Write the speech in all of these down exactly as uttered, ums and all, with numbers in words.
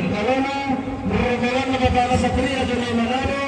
Kalono, rombonganna Bapak Satria Joni Manado,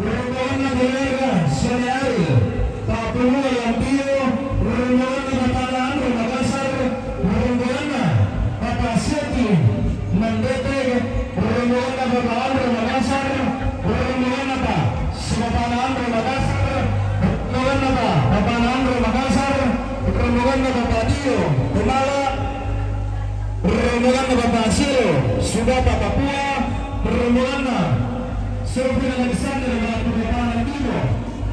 rombonganna keluarga Sone Ariel, Pak Pulungan Lampio, rombonganna Bapak Andro Makassar, rombonganna Bapak Seti Mandete, rombonganna Bapak Andro Makassar, rombonganna Pak Sibapana Andro Makassar, rombonganna Pak Bapana Andro Makassar, rombonganna Bapak Tio Pemala, rombonganna Bapak Siro, Sugapa Papua, rombonganna Sofia Alexander, Bapak Bapana Tio,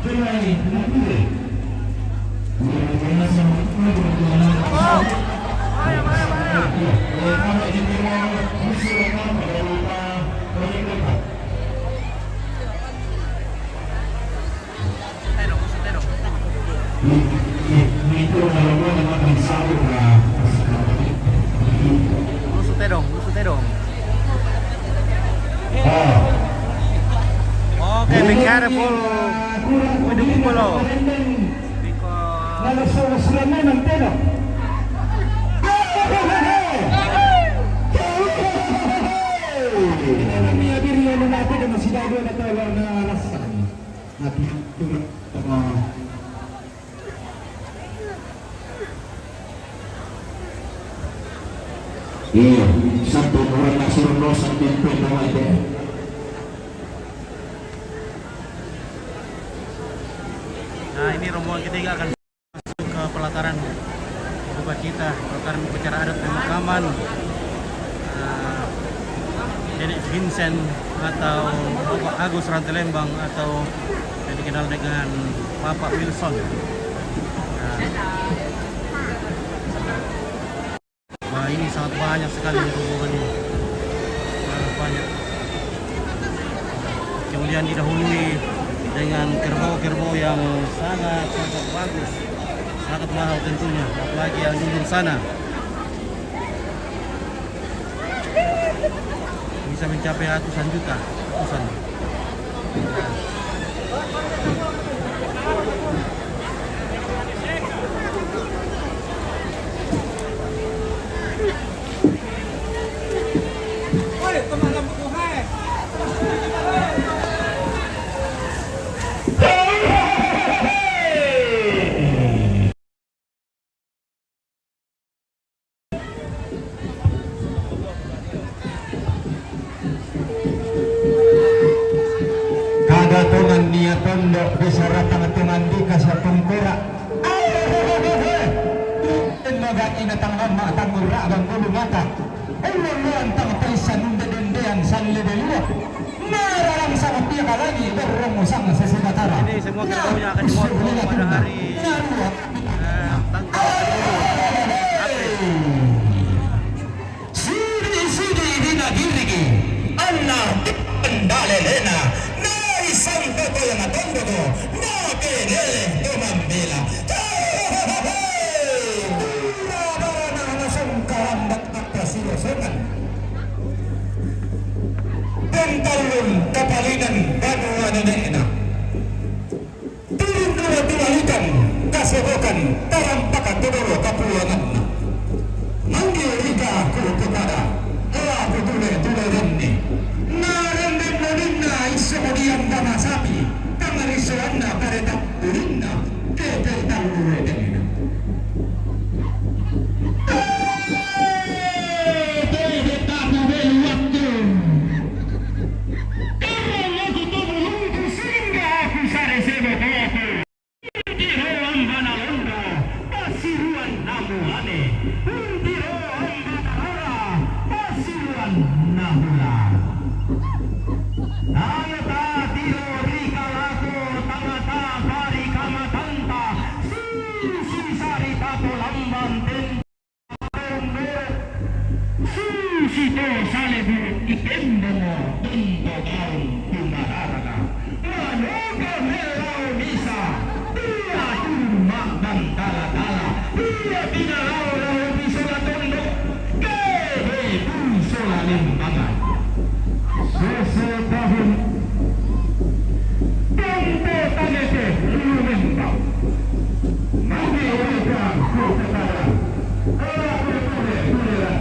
Jumai Nature. Lusut tedong, lusut tedong. Okay, be careful with the people. Because Iya, satu orang nasi rondo, satu pun sama aja. Nah, ini rombongan ketiga akan masuk ke pelataran duka cita, pelataran upacara adat pemakaman, eh, Nenek Vincent atau Bapak Agus Rantelembang atau yang dikenal dengan Bapak Wilson. Nah, wah, ini sangat banyak sekali rombongan ini. Sangat banyak. Kemudian didahului dengan kerbau-kerbau yang sangat, sangat bagus, sangat mahal tentunya, apalagi yang di ujung sana. Bisa mencapai ratusan juta, ratusan. Kada tongan nia tondok, bisaratang tongan dika sa tungkura. Magaki na tangama tanggura bang bulu mata. Ulun luan tang taisan unde dendean san lebe lua. Mararang sangat dia kalagi berrong sang sesebatara. Ini semua kita punya akan dibuat pada hari, eh, tanggal sepuluh April. Sidi-sidi dina dirigi, anna pendalelena, nai sangkoko yang atondogo, na penele to mambela. Tura barana na sangkalandak apa sirosongan. Pentallun kapalinan banua nenekna. Turun dua tulalikan, kasogokan, tarampaka todoro kapuanganna. Manggil rika ku kepada, ela ku tule tule denni. Narenden nodinna iso modian dama sapi, tangarisoanna pada tappulinna, tete tallu denna. Tete tapu belu waktu. Karena aku tubuh lumpuh sehingga aku sare sebo kopi. Tiro ambana londo, pasiruan namu ane. Tiro ambana rara, pasiruan namu la. Ayo ta tiro rika lako tangata pari kamatanta. Sisi sari tato lamban ten. Susi to sale bulu ikembo mo tunto daun tumararaga. Manoga melao misa, tia turu magdan tala-tala, tia pinalao-lao piso la tondo, kebe bulu sola lembangan. Sese tahun Tempo tanete lumembang. Mati mereka berkata, "Telah berpulih-pulihan."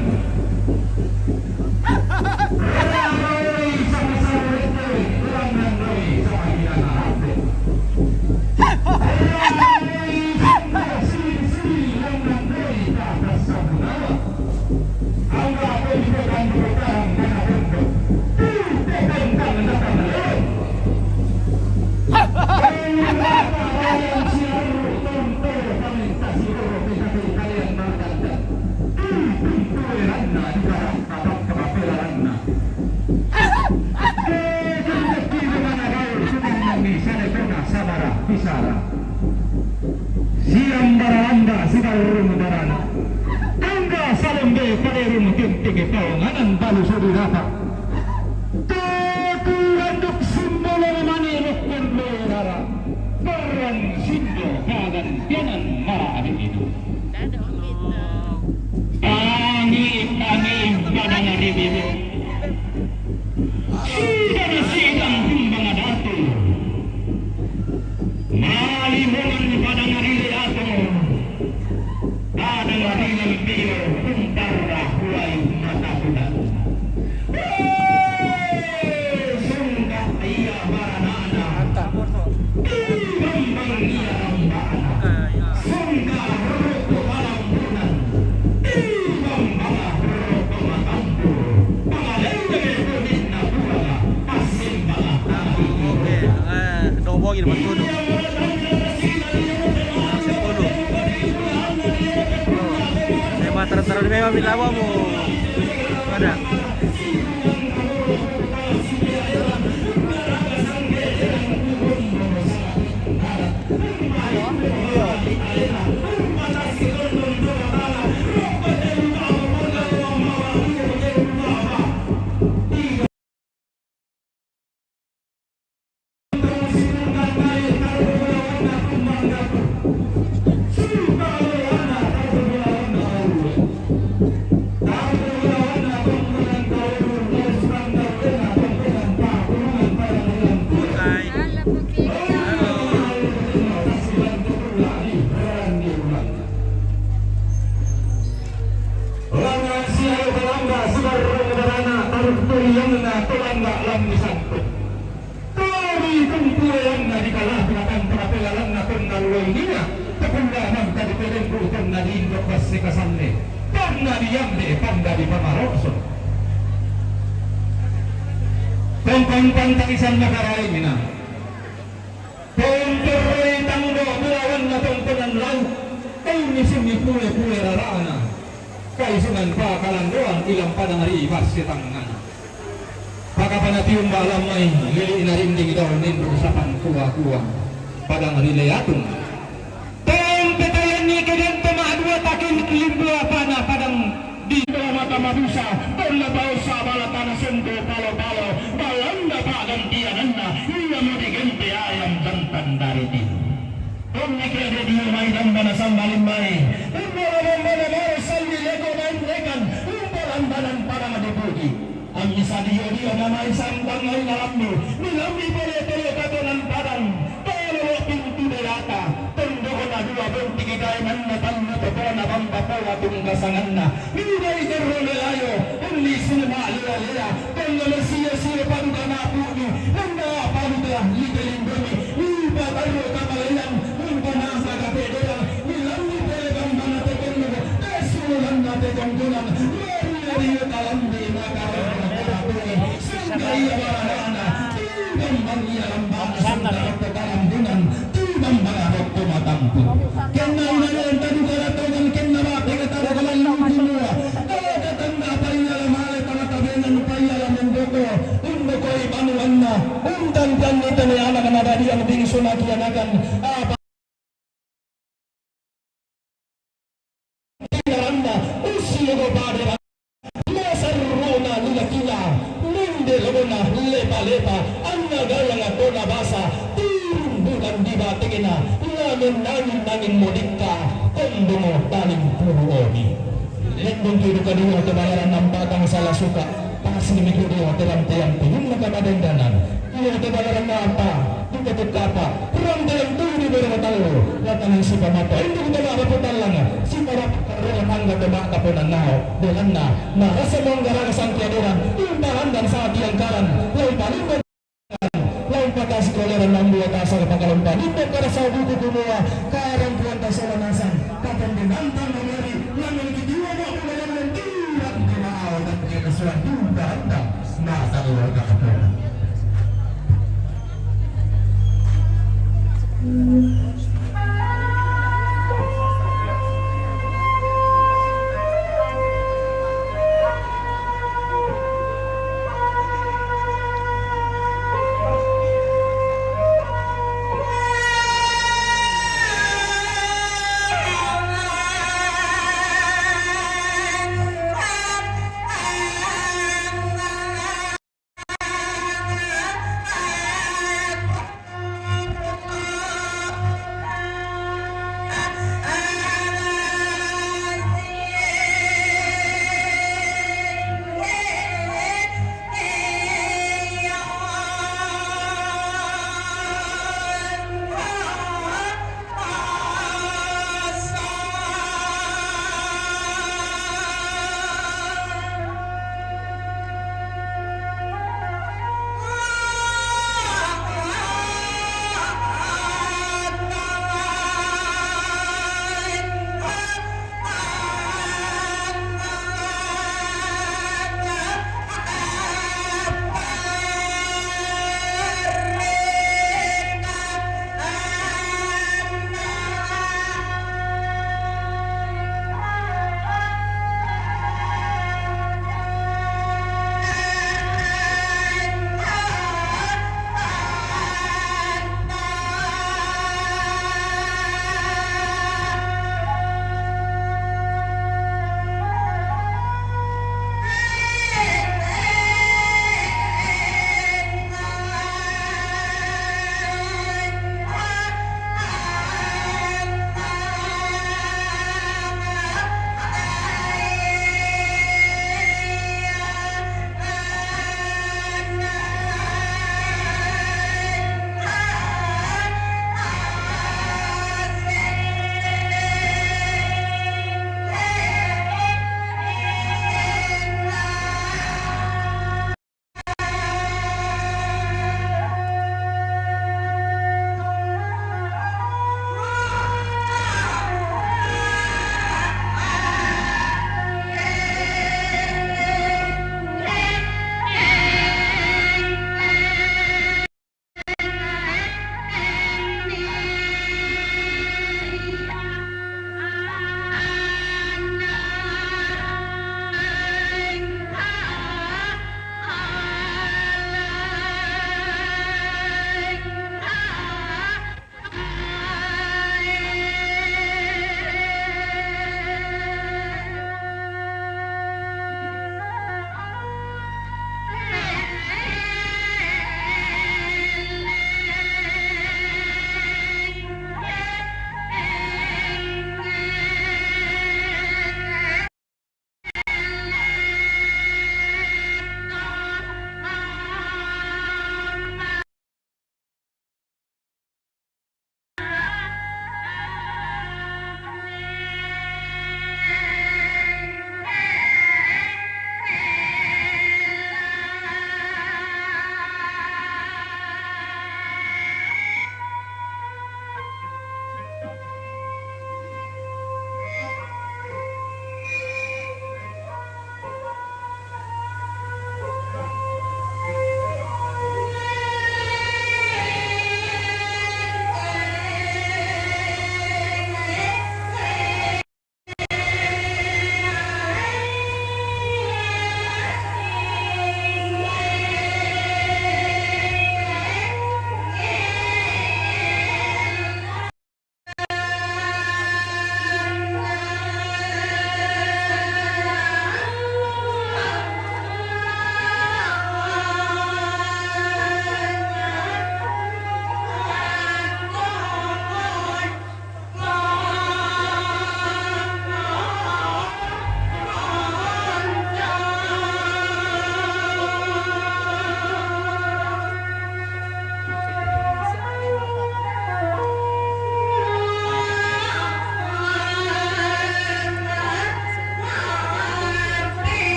Sara. Siang baralamba sibarrung barana. Angga salombe paderung tintike paonganan balu sodi rata. Tatu randuk simbolo mani rukkun merara. Perang sindo kagan pianan mara ade itu. Tangi, tangi, badang ribiru. Sidang-sidang kumbang datu. Malimongan padang rile ato. Padang rile pio kumpara huai mata kuda. Sungka ia baranana. Mantap, Borto. Bambang ia rambana. Sungka roko kalambunan. Bambang roko matampu. Pangaleu deme kuninna puanga. Asim bala tadi. Oke, eh, dobogin betul. Sepuluh. Saya mah terus-terus memang minta apa, Bu? Ada. Langan sialu kalamba sibarrung barana taruk turiangna tolangga lambi santu. Tori tumpureanna di kalapi akan terape lalanna tonna luwai ninga, tepunda mangka di pelengku tonna di indok basse kasalle, tonna di yambe panda di pamaroso. Tongkong pantang isan makarae mina. Tongkoroi tanggo bulawanna tongkonan laut, tau misimmi pue-pue rarana. Kaisungan pakalandoan ilang padang ri basse tangngana. Pakapana tiumba lammai, lili'na rinding dao ninru sapan kua-kua. Padang ri leatung. Tempe tayanni kedento ma'dua takin limbua pana padang di mata madusa, tonna bausa bala tana sento palo-palo, balanda pa'gantiananna, iya mo digempe ayam jantan dari timu. Tonni kede dio mai lambana sambalin mai, umma lambana maro salli leko main lekan, umpa lambanan padang dipuji. Ammi sadio-dio namai sambang ai nalammi, milammi pole-pole katonan padang, palolo pintu delata, tondokna dua bonti kikaenanna tanna totona bamba pola tunggasanganna, midai jerro lelayo, ulli suma lea-lea, tonna masio-sio paduka napu'ni, tonna paduka lite lindomi, upa tarro kapalean, umpa nasa kapederang, milammi pole bambana tekonno, tesulanna tekongkonan, Rio talambi maka rokko karatoi, sangka ia barana, tu bambang ia lambana sangka rokko karambunan, tu bambang rokko matampu. Kenna inana tadu karatongan kenna mate kata rokko lallu kumua. Kau katanda paiala male tana tabenan paiala mendoko, undoko ibanuanna, untan pianni tene anak nadadian bingsuna kianakan, apa Piaranna, ussi logo pada masarrona lila kila, mende logona lepa-lepa, anna gayang tona basa, tirung bulan di batengena, lamen nangin-nangin modikka, kondomo taling puru oni. Lendong kedu kadua kebalaran nampatang salah suka, pasti mikir dia teram-teram, tulung maka madendanan. Iya, tebalaran apa? Buka buka apa? Kurang dalam tuh di bawah tahu. Datang si pamata. Itu kita apa putalang? Si para perlu mangga tebak kaponan nao. Belanna. Nah, rasa mangga rasa sangki adoran. Imparan dan saat yang karan. Lain paling lain patah sekolah dan mambu atas pakalon paling dan karasa buku kumua. Karang tuan tasala nasang. Kapan denantang memeri. Yang memiliki dua mau dalam tirak di mau dan kita sudah duga anda. Masa keluarga kepala.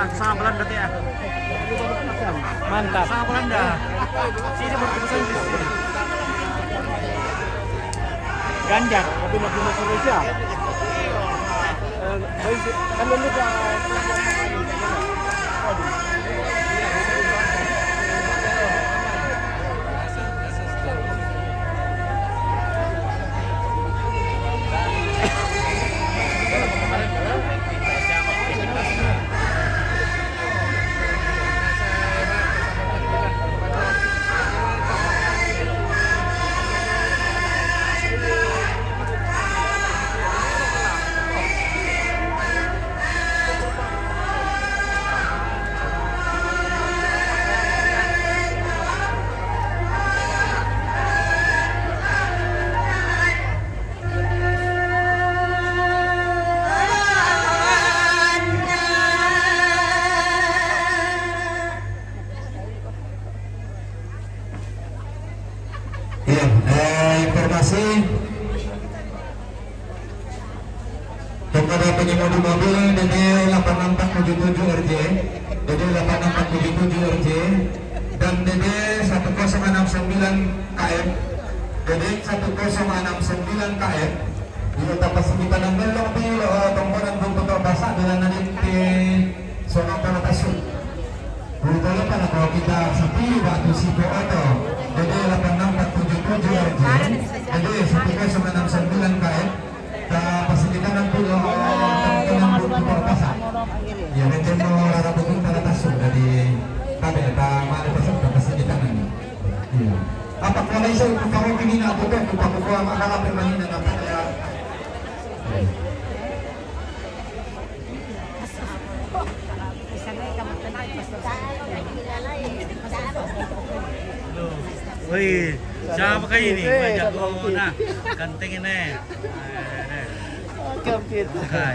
Sama Belanda dia. Mantap. Sama Belanda. Sini bertulisan Inggris. Ganjar. Tapi masih Indonesia. Eh, baik, kan dulu ke Iya, eh, informasi kepada pengemudi mobil D D delapan enam empat tujuh tujuh R J, D D delapan enam empat tujuh tujuh R J, dan D D satu kosong enam sembilan K M, D D satu kosong enam sembilan K M, di Kota Pasikitanan Belong, di, eh, Tongkonan, Buntu, Kota Pasak, Jalan Nadine, Sonata, Tasik. Bukan lupa lah kalau kita sepi waktu Siko Oto, D D delapan enam empat tujuh tujuh R J, D D satu kosong enam sembilan K M, ta Pasikitanan Pulo, eh, Tongkonan, Buntu, Kota Pasak. Ya, nanti mau rara buku kita atas sudah di tabe, ta mana pasang ta Pasikitanan. Iya. Apa kalau saya buka roti ini nak buka, buka, buka, makan apa yang ini nak, ya. Woi, siapa kayak ini? Wajah kau nah, ganteng ini. Oke, oke. Oke.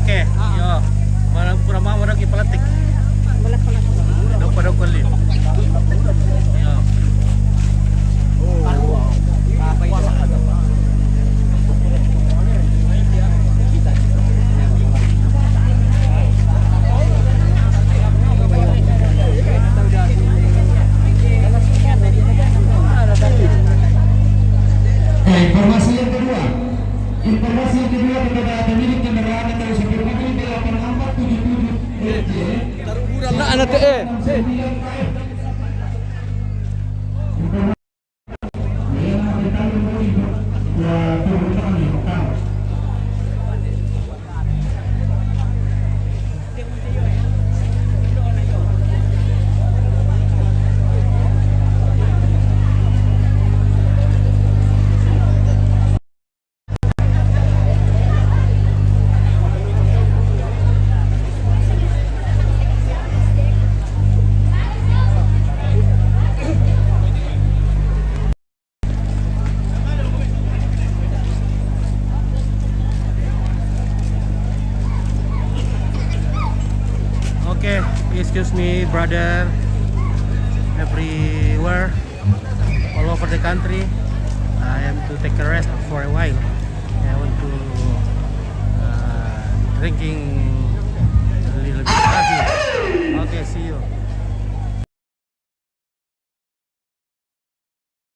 Oke, yo. Mana kurang mau orang kita pelatih. Dok pada kulit. Yo. Oke, informasi yang kedua. Informasi yang kedua kepada pemilik kendaraan atau supir mobil delapan empat tujuh tujuh R J. Taruh buram nak anak eh. Informasi yang kedua, ya, kita, ya, Excuse me, brother. Everywhere, all over the country, I am to take a rest for a while. I want to uh, drinking a little bit coffee. Okay, see you.